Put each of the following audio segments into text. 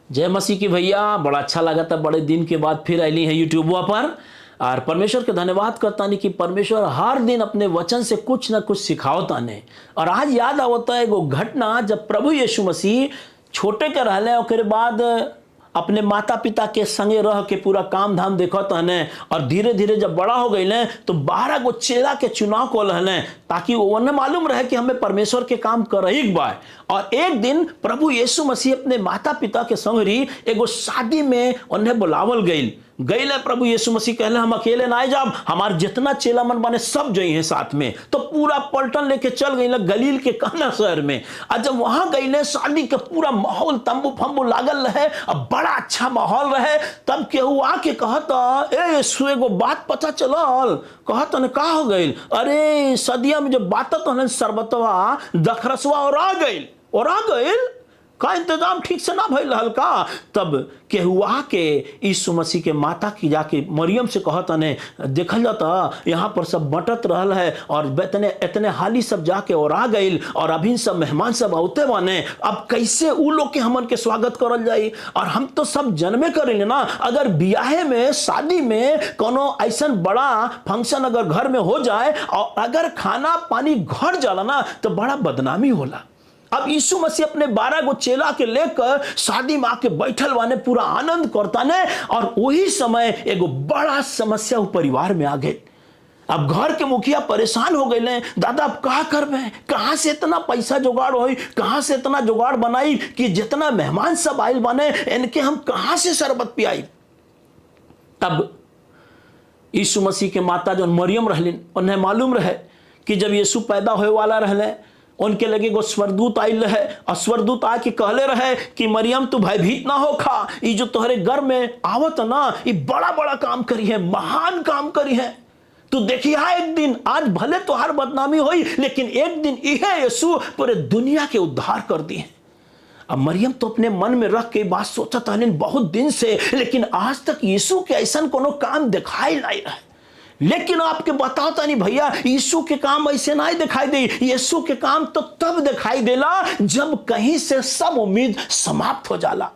जय मसीह की भैया। बड़ा अच्छा लगा था, बड़े दिन के बाद फिर अली है यूट्यूबवा पर। और परमेश्वर के धन्यवाद करता नहीं कि परमेश्वर हर दिन अपने वचन से कुछ ना कुछ सिखावता ने। और आज याद आवता है एगो घटना जब प्रभु यीशु मसीह छोटे के रहले, ओकरे बाद अपने माता पिता के संगे रह के पूरा काम धाम देखत हने और धीरे धीरे जब बड़ा हो गई तो 12 गो चेला के चुनाव को रहले, ताकि उन्हें मालूम रहे कि हमें परमेश्वर के काम करही बा। और एक दिन प्रभु यीशु मसीह अपने माता पिता के संगरी एगो शादी में उन्हें बुलावल गई गई प्रभु यीशु मसीह कहले हम अकेले ना जाब, हमार जितना चेला मन बने सब जई हैं साथ में। तो पूरा पलटन लेके चल गई गलील के काना शहर में। और जब वहां गई शादी के पूरा माहौल तंबू फम्बू लागल रहे, अब बड़ा अच्छा माहौल रहे। तब केहू आके कहता, ए यीशु एगो बात पता चलल। कहत न का हो गई? अरे सदिया में जो बात तो शरबतवा दखरसवा और आ गई, और आ गई का इंतजाम ठीक से ना भइल रहल का। तब केहू आके यीशु मसीह के माता की जाके मरियम से कहत ने, देखल जाता यहाँ पर सब बंटत रहल है और इतने इतने हाली सब जाके और आ गइल और अभी सब मेहमान सब औते बाने, अब कैसे उ लोग के हमन के स्वागत करल जाई? और हम तो सब जन्मे करेंगे ना, अगर ब्याहे में शादी में कोनो ऐसा बड़ा फंक्शन अगर घर में हो जाए और अगर खाना पानी घर जाला ना तो बड़ा बदनामी होला। अब यीशु मसीह अपने 12 गो चेला के लेकर शादी में आके बैठल वाने पूरा आनंद करता ने। और वही समय एगो बड़ा समस्या वो परिवार में आ गई। अब घर के मुखिया परेशान हो गए, दादा अब का करबे, कहाँ से इतना पैसा जुगाड़ होई, कहाँ से इतना जुगाड़ बनाई कि जितना मेहमान सब आयल बने इनके हम कहाँ से शरबत पियाई। तब यीशु मसीह के माता जो मरियम रहलिन, उन्हें मालूम रहे कि जब यीशु पैदा होए वाला रहले उनके लगे एगो स्वर्गदूत आयल रहे और स्वर्गदूत आके कहले रहे कि मरियम तू भयभीत ना हो खा, ई जो तोहरे घर में आवत ना ई बड़ा बड़ा काम करी है, महान काम करी है, तू देखिया एक दिन, आज भले तोहार बदनामी होई लेकिन एक दिन इहे यीशु पूरे दुनिया के उद्धार कर दी है। अब मरियम तो अपने मन में रख के बात सोचत हलिन बहुत दिन से, लेकिन आज तक यीशु के ऐसा कोनो काम दिखाई नहीं रहे। लेकिन आपके बताता नहीं भैया, यीशु के काम ऐसे नहीं दिखाई दे, यीशु के काम तो तब दिखाई देला जब कहीं से सब उम्मीद समाप्त हो जाला।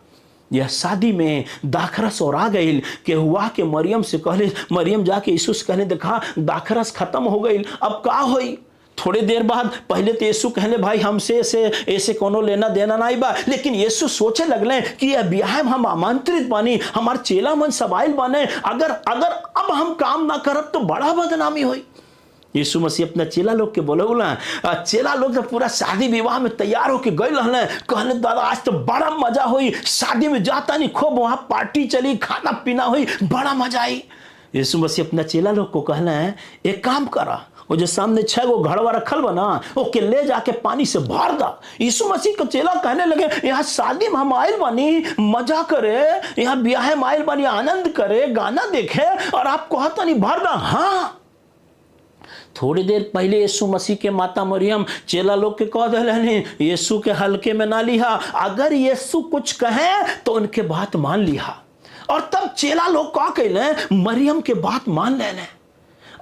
यह शादी में दाखरस और आ गई के हुआ के मरियम से कहले, मरियम जाके यीशु से कहले देखा दाखरस खत्म हो गई, अब का होई? थोड़े देर बाद पहले तो यीशु कहले भाई हमसे ऐसे ऐसे कोनो लेना देना नहीं बा, लेकिन यीशु सोचे लगले कि यह ब्याह में हम आमंत्रित बानी, हमार चेला मन सब आइल बाने, अगर अगर अब हम काम ना करब तो बड़ा बदनामी होई। यीशु मसीह अपना चेला लोग के बोलौला, चेला लोग तो पूरा शादी विवाह में तैयार होके गए रहले, कहले दादा आज तो बड़ा मजा होई, शादी में जाता नहीं खूब वहाँ पार्टी चली, खाना पीना हुई, बड़ा मजा आई। यीशु मसीह अपना चेला लोग को कहले एक काम करा, वो जो सामने 6 गो घड़वा रखल बा ना ओके ले जाके पानी से भर दा। यीशु मसीह को चेला कहने लगे यहाँ शादी में हम आयल बानी मजा करे, यहाँ ब्याह में आयल बानी आनंद करे, गाना देखे, और आप कहता नहीं भर दा। हाँ, थोड़ी देर पहले यीशु मसीह के माता मरियम चेला लोग के कह दिले यीशु के हल्के में ना लिहा, अगर यीशु कुछ कहे तो उनके बात मान लिहा। और तब चेला लोग का कहले मरियम के बात मान लेने,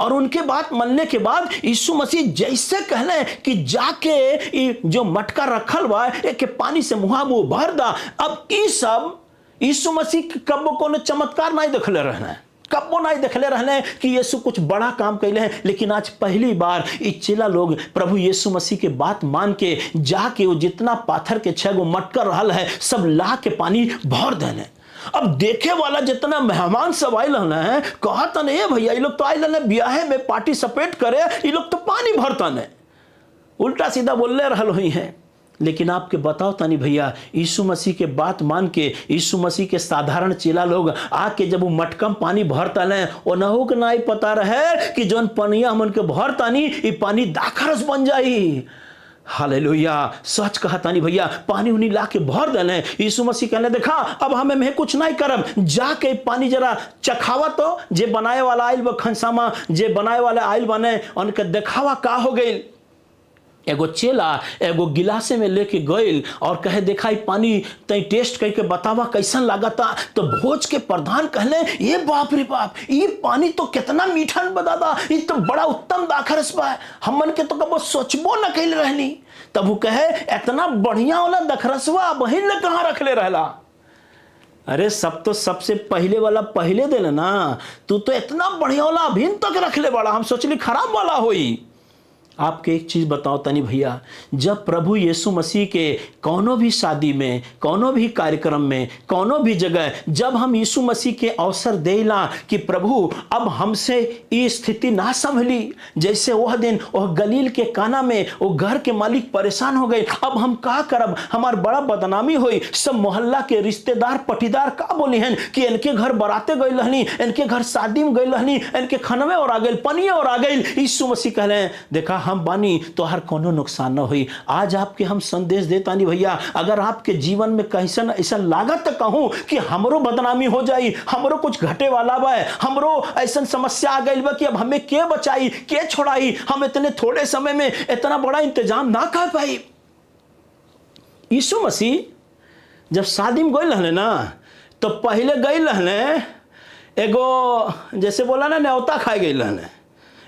और उनके बात मानने के बाद यीशु मसीह जैसे कहले कि जाके जो मटका रखल बा एक पानी से मुहा मुंह भर दा। अब ई सब यीशु मसीह कबो कोनो चमत्कार नहीं देखले रहना, कबो नहीं देखले रहने कि यीशु कुछ बड़ा काम कैले हैं, लेकिन आज पहली बार ई चेला लोग प्रभु यीशु मसीह के बात मान के जाके वो जितना पाथर के 6 गो मटका रहल है सब ला के पानी भर देने। अब देखे वाला जितना मेहमान सब आयल है कहत नहीं भैया ये लोग तो आयल है ब्याहे में पार्टिसिपेट करे, ये लोग तो पानी भरता नहीं, उल्टा सीधा बोलने रहल हुई है। लेकिन आपके बताओ तानी भैया यीशु मसीह के बात मान के यीशु मसीह के साधारण चेला लोग आके जब वो मटकम पानी भरता ले ओनहु के नहीं पता रहे कि जौन पनिया हमन के भरतानी ये पानी दाखरस बन जाई। हालेलुया, सच कहा तानी भैया, पानी उन्हीं ला के भर देने। यीशु मसीह कहने देखा अब हमें में कुछ नहीं करब, जाके पानी जरा चखावा तो जे बनाए वाला आयल बा खंसामा जे बनाए वाला आयल बने उनके देखावा का हो गई। एगो चेला एगो गिलासे में लेके गइल और कहे देखा पानी तई टेस्ट करके बतावा कैसन लागता। तो भोज के प्रधान कहले ये बाप रे बाप, ये पानी तो कितना मीठा बदादा, ये तो बड़ा उत्तम दाखरस बा, हमन के तो कबो सोचबो न कैल रहनी। तब वो कहे इतना बढ़िया वाला दखरसवा बहिन ने कहाँ रखले रहला। अरे सब तो सबसे पहले वाला पहले देले ना, तू तो इतना बढ़िया वाला अभी तक रख ले बड़ा, हम सोचली खराब वाला होई। आपके एक चीज़ बताओ तनी भैया, जब प्रभु यीशु मसीह के कोनो भी शादी में, कोनो भी कार्यक्रम में, कोनो भी जगह जब हम यीशु मसीह के अवसर देला कि प्रभु अब हमसे ये स्थिति ना संभली, जैसे वह दिन वह गलील के काना में वो घर के मालिक परेशान हो गए, अब हम का करब, हमार बड़ा बदनामी हुई, सब मोहल्ला के रिश्तेदार पटीदार का बोली हन कि इनके घर बराते गई रहनी, इनके घर शादी में गई रहनी, इनके खनवे और आ गई, पनिए और आ गई। यीशु मसीह कहले देखा हम बानी तो हर कोनो नुकसान न हुई। आज आपके हम संदेश देता नहीं भैया, अगर आपके जीवन में कैसन ऐसा लागत कहूं कि हमरो बदनामी हो जाई, हमरो कुछ घटे वाला बा, हमरो ऐसा समस्या आ गई बा कि अब हमें के बचाई के छोड़ाई, हम इतने थोड़े समय में इतना बड़ा इंतजाम ना कर पाई। यीशु मसीह जब शादी में गए रहने ना, तो पहले गए रहने एगो जैसे बोला ना न्योता खाए गए रहने,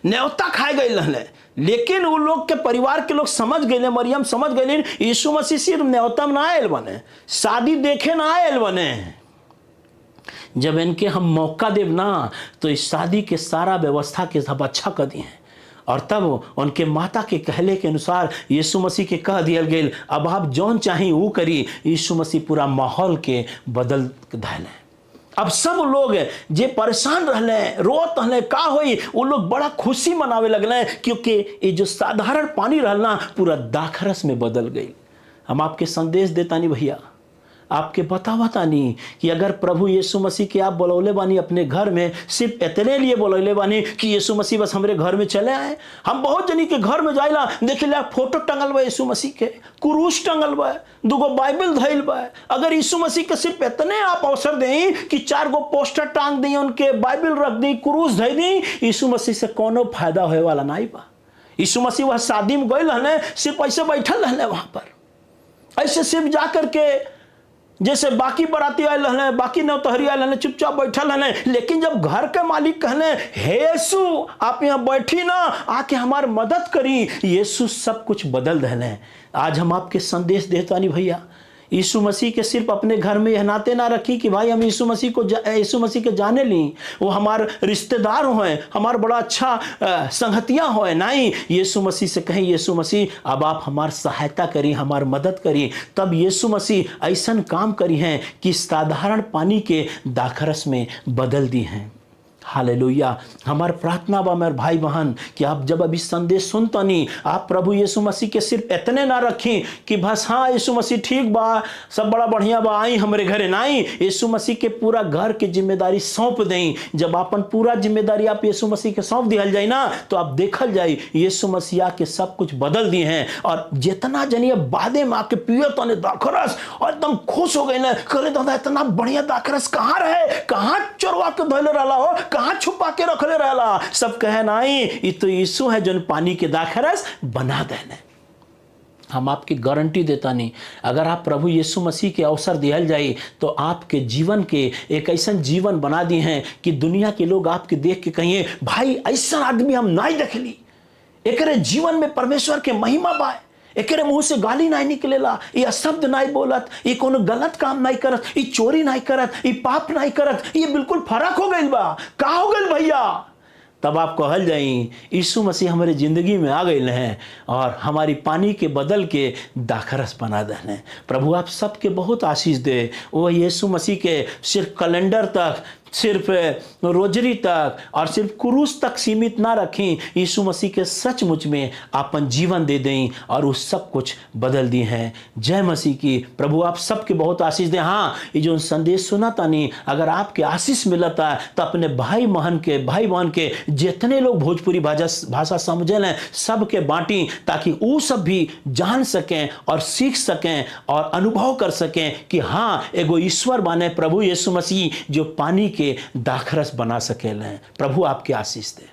न्योता खाए गए रहने, लेकिन वो लोग के परिवार के लोग समझ गए, मरियम समझ गए यीशु मसीह सिर्फ न्योता में ना आयल बने, शादी देखे ना आयल बने। जब इनके हम मौका देव ना तो इस शादी के सारा व्यवस्था के सब अच्छा कर दिए हैं। और तब उनके माता के कहले के अनुसार यीशु मसीह के कह दिया गया अब आप जौन चाही वो करी। यीशु मसीह पूरा माहौल के बदल धैले। अब सब लोग जे परेशान रहले, रोत रहले, का होई, वो लोग बड़ा खुशी मनावे लगले, क्योंकि ये जो साधारण पानी रहना पूरा दाखरस में बदल गई। हम आपके संदेश देता नहीं भैया, आपके बतावता नहीं कि अगर प्रभु यीशु मसीह के आप बुलौले बानी अपने घर में, सिर्फ इतने लिए बुलौले बानी कि यीशु मसीह बस हमारे घर में चले आए। हम बहुत जनी के घर में जाइला देखिला फोटो टंगल बा यीशु मसीह के, क्रूस टंगल बा, दूगो बाइबल धइल बा। अगर यीशु मसीह के सिर्फ इतने आप अवसर दें कि 4 गो पोस्टर टांग दी, उनके बाइबल रख दी, क्रूस धइ दी, यीशु मसीह से कोनो फायदा होए वाला नहीं बा। यीशु मसीह वह शादी में गए रहने, सिर्फ ऐसे बैठल रहने वहाँ पर, ऐसे सिर्फ जा करके जैसे बाकी बराती आयल रहने, बाकी नौतहरी आयल रहने, चुपचाप बैठल रहने। लेकिन जब घर के मालिक कहने हे यीशु आप यहाँ बैठी ना, आके हमार मदद करी, यीशु सब कुछ बदल दहले। आज हम आपके संदेश देता नहीं भैया, यीशु मसीह के सिर्फ अपने घर में यह नाते ना रखी कि भाई हम यीशु मसीह को यीशु मसीह के जाने ली, वो हमारे रिश्तेदार हों, हमार बड़ा अच्छा संगतियाँ हों, नहीं, यीशु मसीह से कहें यीशु मसीह अब आप हमार सहायता करी, हमार मदद करी। तब यीशु मसीह ऐसा काम करी हैं कि साधारण पानी के दाखरस में बदल दी हैं। हालेलुया। हमार प्रार्थना बा मेरे भाई बहन कि आप जब अभी संदेश सुनता नहीं, आप प्रभु यीशु मसीह के सिर्फ इतने ना रखें कि बस हाँ यीशु मसीह ठीक बा, सब बड़ा बढ़िया बा, आई हमारे घरे, नहीं, यीशु मसीह के पूरा घर के जिम्मेदारी सौंप दें। जब अपन पूरा जिम्मेदारी आप यीशु मसीह के सौंप दिहल जाए ना, तो आप देखल जाए यीशु मसीह के सब कुछ बदल दिए हैं। और जितना जनिए बादे में आके पियो तो दाखरस और एकदम खुश हो गए ना, करे दादा इतना बढ़िया दाखरस कहाँ रहे, कहाँ चोरवा के धोले रहा हो, कहाँ छुपा के रखले रहला। सब कहे नहीं ये तो यीशु है जो पानी के दाखरस बना देने। हम आपकी गारंटी देता नहीं, अगर आप प्रभु यीशु मसीह के अवसर दिहल जाए तो आपके जीवन के एक ऐसा जीवन बना दिए हैं कि दुनिया के लोग आपके देख के कहिए भाई ऐसा आदमी हम नहीं देखली, एकरे जीवन में परमेश्वर के महिमा बा, एकरे मुंह से गाली नहीं निकलेला, ये शब्द नहीं बोलत, ये कोनो गलत काम नहीं करत, ये चोरी नहीं करत, ये पाप नहीं करत, ये बिल्कुल फर्क हो गइल बा, का हो गइल भैया। तब आप कहल जाई यीशु मसीह हमारे ज़िंदगी में आ गए हैं और हमारी पानी के बदल के दाखरस बना देने। प्रभु आप सबके बहुत आशीष दे। वो यीशु मसीह के सिर्फ कैलेंडर तक, सिर्फ रोजरी तक और सिर्फ क्रूस तक सीमित ना रखें, यीशु मसीह के सचमुच में आपन जीवन दे दें और वो सब कुछ बदल दिए हैं। जय मसीह की। प्रभु आप सबके बहुत आशीष दें। हाँ, ये जो संदेश सुनाता नहीं, अगर आपके आशीष मिलता है तो अपने भाई बहन के जितने लोग भोजपुरी भाषा समझे लें सबके बांटी, ताकि वो सब भी जान सकें और सीख सकें और अनुभव कर सकें कि हाँ एगो ईश्वर माने प्रभु यीशु मसीह जो पानी के दाखरस बना सकेले। प्रभु आपके आशीष दे।